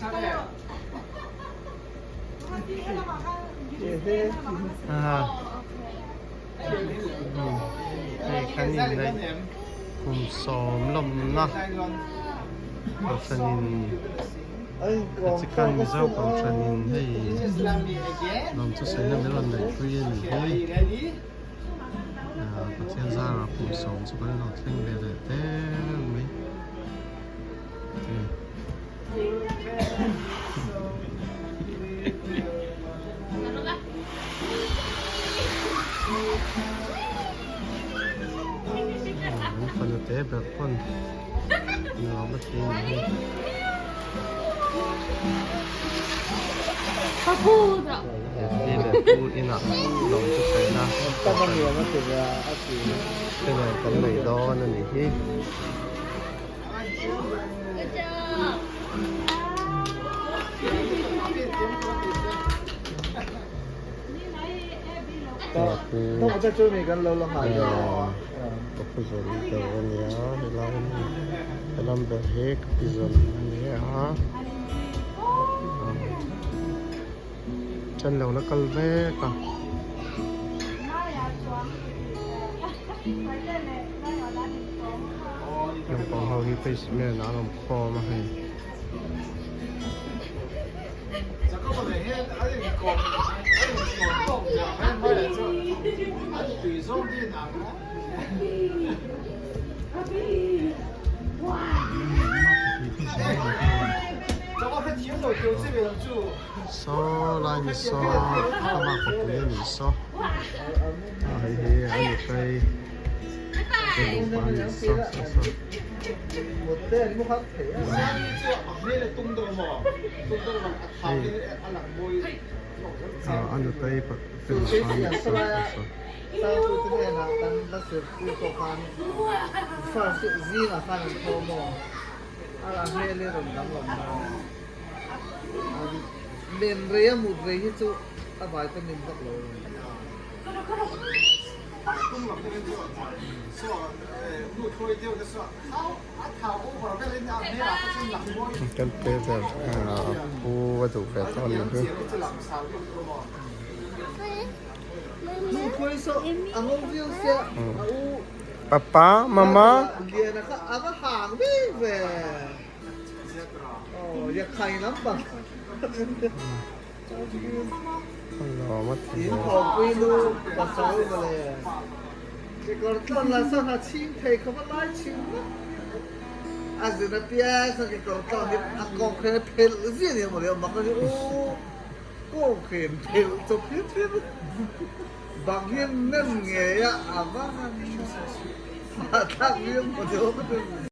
Hei kan inneih kum sawm lawmna kohhranin Vatican Mizo kohhranin hei lawm chu sawi na min rawn neihpui a ni hi. Pathian zarah kum sawm chu kan lo thleng ve leh der mai. An fanu te ber pawn nuam a ti a ni hi. Pi leh pu inah lawm chu sawi na te nen kan nei dawn a ni hi. Ka pu zawn ber a nia helai helam ber hi ka pi zawn a ni a then lo la kal vek a. Naupang ho hi basement ah an awm khawm a hei. Saw lai ni saw ama khawpui a nih saw a hei hi a ni phei ka duh pa a nih saw saw saw. Hei a nutei te nupa a nih saw saw saw. Men rei a mut rei hi chu a vitamin vak lo a ni. Kan pe ber pu a duh ve tawh a nih hi. Papa, mama.